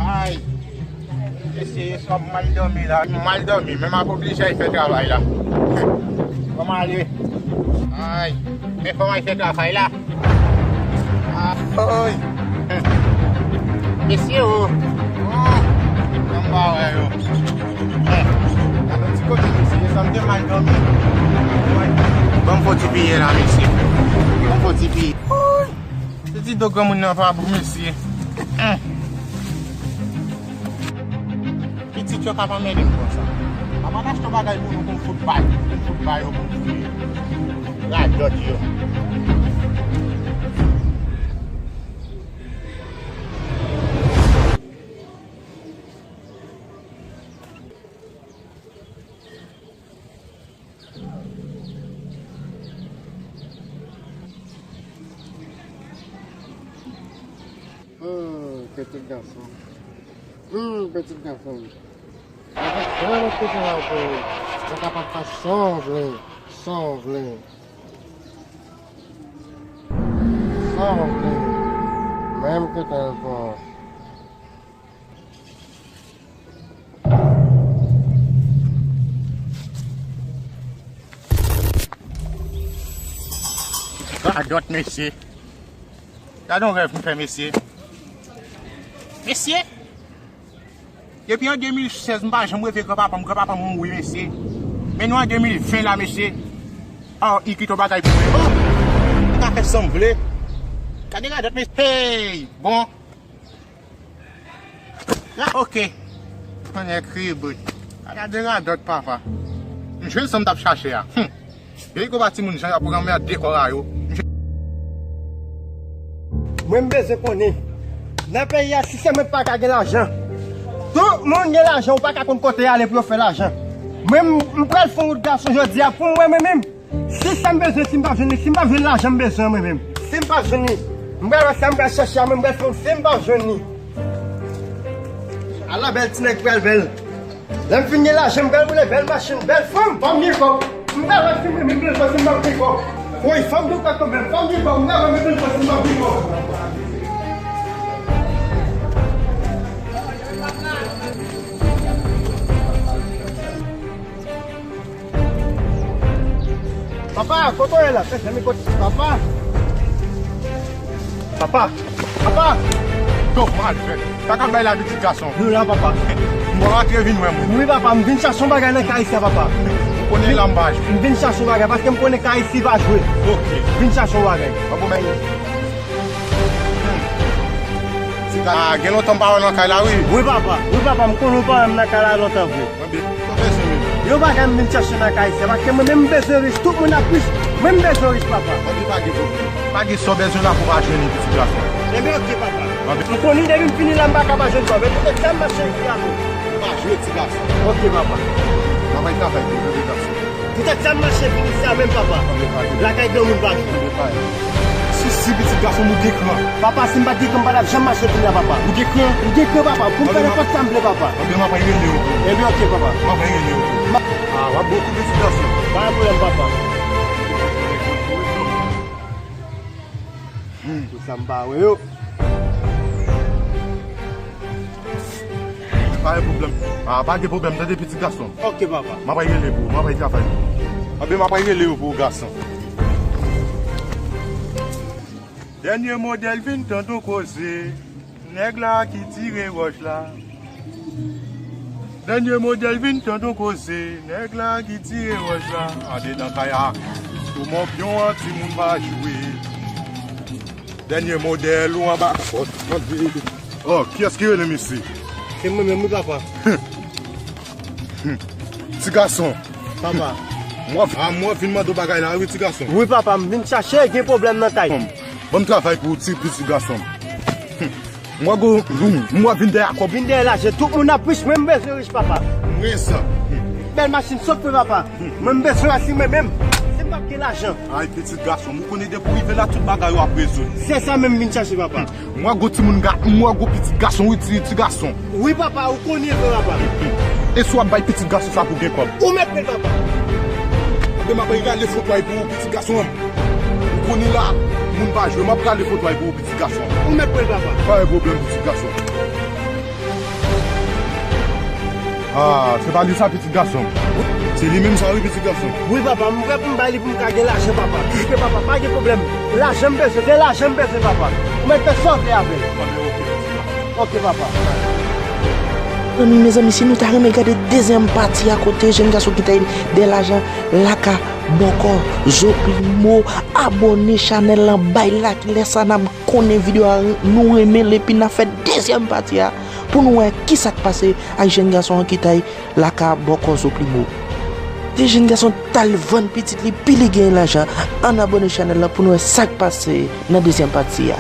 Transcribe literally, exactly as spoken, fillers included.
Ay, mesye, sa m mal dòmi la. M mal dòmi, men m ap oblije al fè travay la. Kòman ale? Ay, men fò m al fè travay la. Ay. Mesye o. Oh, anba wè yo. Eh, nan ti kote mesye, sa m te mal dòmi. Ban m fon ti piye la, mesye. Ban m fon ti piye. Se ti do granmoun nan pa bon, mesye. Pitit yo k ap anmède m konsa. Papa, n achte yon bagay pou nou, pou n fout bay. Pou n fout bay yo, pou n fout radòt yo. Hmm, pitit gason. Hmm, pitit gason. Mwen pa janm esplike sa pou ou. Ou kapab fè sa w vle, sa w vle. Sa w vle. Menm kite l pou ou. Radòt, mesye. Gade yon rèv m fè, mesye. Mesye! Depi an de mil sèz, m pa janm reve granpapa m. Granpapa m mouri, mesye. Men nou an de mil ven la, mesye. Oh, li kite yon bagay pou mwen. Oh! M ka fè sa m vle. Gade radòt, mesye. Hey! Bon. Ah, ok. Mwen ekri bout. Gade radòt, papa. M jwenn sa m t ap chache a. Hum. Gen yon konpa timoun jan y ap ranmè dekò a yo. M jwenn. Mwen, m bezwen konnen. Nan peyi a, si sèlman pa ka gen lajan. Tout moun gen lajan, ou pa ka konn kote y ale pou yo fè lajan. Mwen, m, m pral fè yon wout gason jodi a pou mwen, mwen menm. Si sa m bezwen, si m pa jwenn li, si m pa jwenn lajan m bezwen an mwen menm, si m pa jwenn li, m pral wè sa m pral chèche a, mwen m pral fè, si m pa jwenn li. Ala bèl ti nèg pral bèl. Lè m fin gen lajan, m pral woule bèl machin, bèl fanm, fanm gen kòb. M pral wè si mwen menm plen fò, si m pa gen kòb. Woy, fanm gen kòb kanmenm, fanm gen kòb, m pral wè mwen plen fò, si m pa gen kòb. Papa, kote w ye la? Mezanmi, kote, papa? Papa! Papa! Dòk malfèt. Sa k ap bay la, pitit gason? Nou la, papa. M wè w antre vin wè mwen. Wi, papa, m vin chache yon bagay nan kay sa, papa. Ou konnen la m pa jwe. M vin chache yon bagay, paske m konnen kay isi pa jwe. Ok. M vin chache yon bagay. Bon, bon, men. Tiga, gen lontan m pa wè w nan kay la, wi. Wi, papa. Wi, papa, m konnen w pa wè m nan kay la lontan vre. Mwen byen. Sa w bezwen menm? Yon bagay m vin chache nan kay sa, paske mwen menm m bezwen rich, tout moun ap rich, mwen m bezwen rich, papa. Mwen byen, pa gen pwoblèm. Pa gen sa w bezwen la pou w pa jwenn li, pitit gason. Ebyen, ok, papa. Mwen byen. M konnen depi m fini la, m pa ka pa jwenn sa w, men poutèt sa m mache isi a menm. Pa jwe, ti gason. Ok, papa. Mwen bay travay pou ou, bebe gason. Poutèt sa m mache vin isi a menm, papa. Mwen byen, pa gen. Lakay granmoun pa jwe. Mwen byen, pa gen. Sousi, pitit gason m, ou gen kran. Papa, si m pa t gen kran, m pa t ap janm mache vin la, papa. Ou gen kran? M gen kran, papa. Pou m fè nenpòt sa m vle, papa. Anben, m ap rele w. Ebyen, ok, papa. M ap rele w. Ah, w ap bon kou, pitit gason. Pa gen pwoblèm, papa. Hmm. Pou sa m pa wè yo. Pa gen pwoblèm. Ah, pa gen pwoblèm, tande, pitit gason. Ok, papa. M ap rele pou ou, m ap travay pou ou. Anben, m ap rele yo pou ou, gason. Dènye modèl, vin tande yon koze. Nèg la ki tire wòch la. Dènye modèl, vin tande yon koze. Nèg la ki tire wòch la. Andedan kay la. Sou mòpyon an, timoun pa jwe. Dènye modèl, ou anba kòd. Mande. Oh, kiyès ki rele m isi? Se mwen menm, wi, papa. Ti gason. Papa. Mwen, ah, mwen vin mande w bagay la, wi, ti gason. Wi, papa, m vin chache, gen pwoblèm nan kay. Bon, bon travay pou ou, ti pitit gason. Mwen go, mwen vin dèyè kòb. Vin dèyè lajan, tout moun ap rich, mwen m bezwen rich, papa. Mwen sa. Bèl machin sot fè, papa. Mwen m bezwen asire mwen menm. Si m p ap gen lajan. Ay, pitit gason, ou konnen depi w rive la, tout bagay yo ap rezoud. Se sa menm m vin chache, papa. Mwen gwo timoun ga-, mwen gwo pitit gason, wi, ti, ti gason. Wi, papa, ou konnen vre, papa. E si w ap bay pitit gason sa pou gen kòb? Ou mèt peye l, papa. Anben, m ap rale foto a pou ou, pitit gason an. Ou konnen la, moun pa jwe, m ap rale foto a pou ou, pitit gason. Ou mèt peye l, papa. Pa gen pwoblèm, pitit gason. Ah, se pa li sa, pitit gason m. Se li menm sa, wi, pitit gason m. Wi, papa, m prè pou m bay li pou m ka gen lajan, papa. Piske, papa, pa gen pwoblèm. Lajan m bezwen, se lajan m bezwen, papa. Ou mèt fè sa w vle avè l. Ok, papa. Zanmi, mezanmi, si nou ta renmen gade dezyèm pati a kote jèn gason ki ta de lajan laka bòkò zo primo, abòne chanèl lan, bay like, lè sa n ap konnen videyo a nou renmen l epi n ap fè dezyèm pati a pou nou wè kisa k pase ak jèn gason an ki ta laka bòkò zo primo. De jèn gason t al vann pitit li pi li gen lajan. Ann abòne chanèl lan pou nou wè sa k pase nan dezyèm pati a.